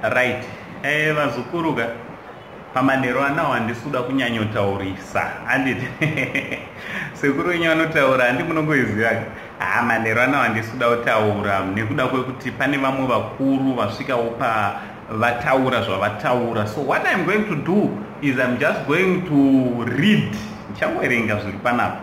Right, vazukuru ka, pamanheru anawo handisi kuda kunyanyotaurisa, handiti? Sekuru wenyu vanotaura, handi munongoiziva? Ha, manheru anawo handisi kuda kutaura nekuda kwekuti pane vamwe vakuru vasvikawo pa vataura zvavataura. So what I'm going to do is I'm just going to read, ndichangoverenga zviri panapa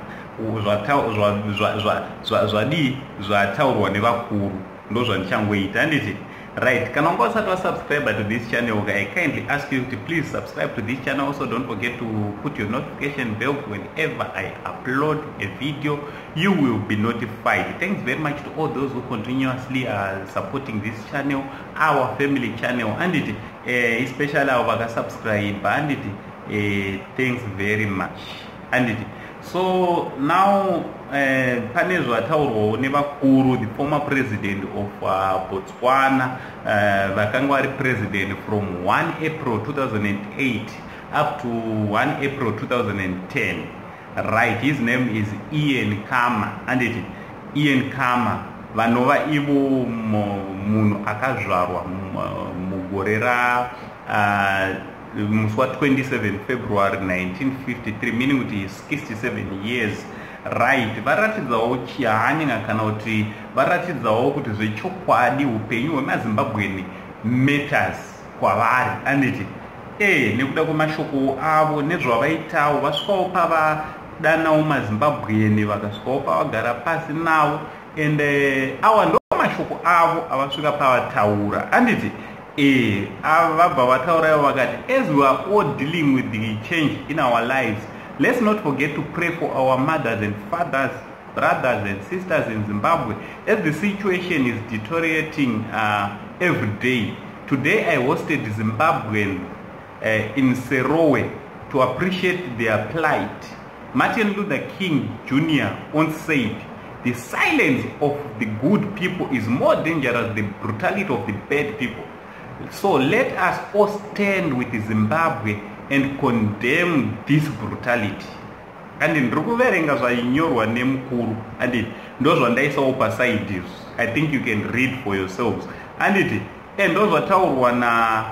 zvadii zvataurwa nevakuru, ndo zvandichangoita, handiti? Right, kana wanga usati wasubscribe to this channel, I kindly ask you to please subscribe to this channel. Also, don't forget to put your notification bell. Whenever I upload a video, you will be notified. Thanks very much to all those who continuously are supporting this channel, our family channel, anditi? Especially avo vakasubscribe, anditi? Thanks very much, anditi? So now pane zvataurwawo nevakuru, the former president of Botswana, vakanga vari president from 1 April 2008 up to 1 April 2010. Right, his name is Ian Khama, anditi? Ian Khama, vanova ivo munhu akazvarwa mugore ra musi wa27 February 1953, meaning kuti 67 years. Right, varatidzawo chihanya kana kuti varatidzawo kuti zvechokwadi upenyu hwemaZimbabweni matters kwavari, anditi? Nekuda kwemashoko avo nezvavaitawo, vasvikawo pavadanawo maZimbabweni, vakasvikawo pavagara pasi navo, and awa ndo mashoko avo avasvika pavataura, anditi? Vabva vataura ivo vakati, "As we are all dealing with the change in our lives, let's not forget to pray for our mothers and fathers, brothers and sisters in Zimbabwe as the situation is deteriorating every day. Today I hosted Zimbabwean in Serowe to appreciate their plight. Martin Luther King Jr. once said, 'The silence of the good people is more dangerous than the brutality of the bad people.' So let us all stand with Zimbabwe and condemn this brutality." And ndiri kuverenga zvainyorwa nemukuru, anditi? Ndo zvandaisawo paside izvi. I think you can read for yourselves, anditi? Ndo zvataurwa na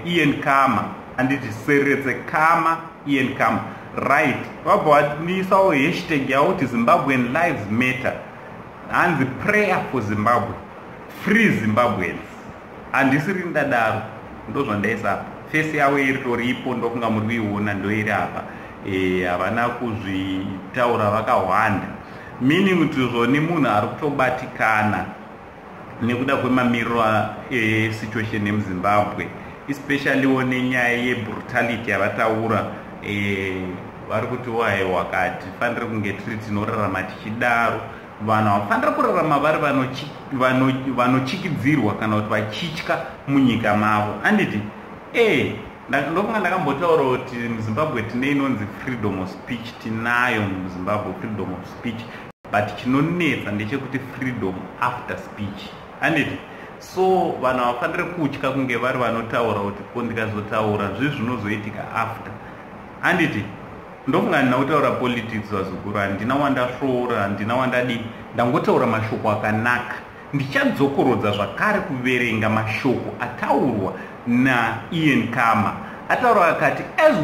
Ian Khama, anditi? Seretse Khama, Ian Khama. Right, vabva vaniisawo hashtag yavo kuti Zimbabwean Lives Matter, hanzi prayer for Zimbabwe, free Zimbabweans. Handisiri ndadaro, ndo zvandaisa apa. Face yavo iritoripo, ndokunga muri kuiona, ndoiri apa. Havana kuzvitaura vakahwanda, meaning kuti zvoni munhu ari kutobatikana nekuda kwemamiriro esituation emuZimbabwe, especiallywo nenyaya yebrutality yavataura. Vari kuti waiwa katifaniri kunge tiri tinorarama tichidaro. Vanhu havafaniri kurarama vari vanochikidzirwa kana kuti vachitya munyika mavo, anditi? Ndofunga ndakambotaura kuti muZimbabwe tine inonzi freedom of speech. Tinayo muZimbabwe freedom of speech, but chinonetsa ndechekuti freedom after speech, anditi? So vanhu havafaniri kutya kunge vari vanotaura kuti ko ndikazotaura zvii zvinozoitika after, handiti? Ndofunga handina kutaura politics, vazukuru. Handina wandasvoora, handina wandadii, ndangotaura mashoko akanaka. Ndichadzokorodza zvakare kuverenga mashoko ataurwa naIan Khama. Ataura akati, As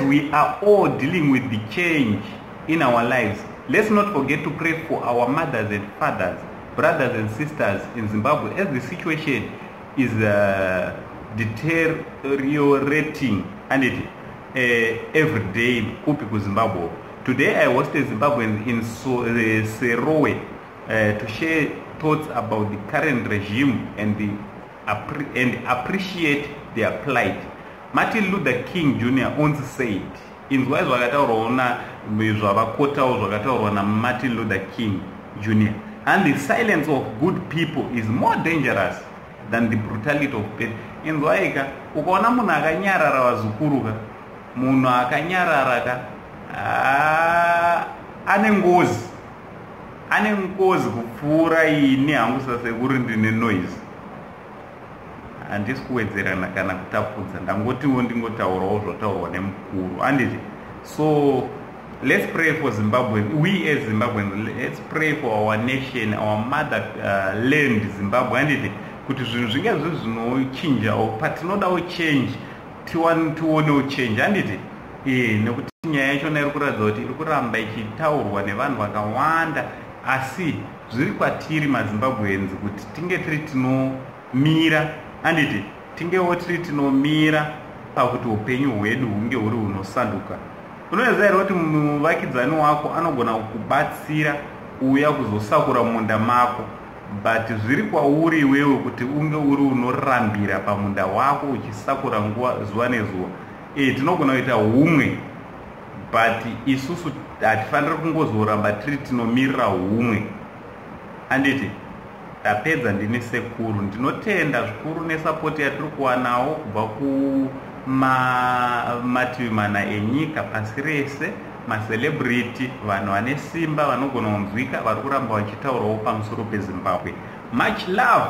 we are all dealing with the change in our lives, let's not forget to pray for our mothers and fathers, brothers and sisters in Zimbabwe as the situation is deteriorating," anditi, "every day." Kupi? KuZimbabwe. "Today I hosted Zimbabweans in Serowe to share thoughts about the current regime and appreciate their plight. Martin Luther King Jr. once said," inzwai zvakataurwawo, zvavakotawo zvakataurwa naMartin Luther King Jr., "and the silence of good people is more dangerous than the brutality of bad." Inzwaika, ukaona munhu akanyarara, vazukuruka, munhu akanyarara ka ane ngozi, ane ngozi kupfuura ini hangu sasekuri ndine noise. Handisi kuwedzerana kana kutapudza, ndangotiwo ndingotaurawo zvataurwa nemukuru, handiti? So let's pray for Zimbabwe. We as Zimbabweans, let's pray for our nation, our mother land Zimbabwe, handiti? Kuti zvinhu zvinge zviri zvinochinjawo, patinodawo change, tionewo change, handiti? E, nekuti nyaya yachona iri kuratidza kuti iri kuramba ichitaurwa nevanhu vakawanda, asi zviri kwatiri maZimbabweans kuti tinge tiri tinomira, handiti? Tingewo tiri tinomira pakuti upenyu hwedu hunge huri hunosanduka. Unoziva here kuti muvakidzani wako anogona kukubatsira kuuya kuzosakura munda mako, but zviri kwauri iwewe kuti unge uri unorambira pamunda wako uchisakura nguva zuva nezuva? E, tinogona kuita humwe, but isusu hatifaniri kungozoramba tiri tinomirira humwe, handiti? Ndapedza. Ndini sekuru. Ndinotenda zvikuru nesupport yatiri kuwanawo kubva kumativi mana enyika, pasi rese, macelebrity, vanhu vane simba, vanogona kunzwika, vari kuramba vachitaurawo pamusoro peZimbabwe. Much love.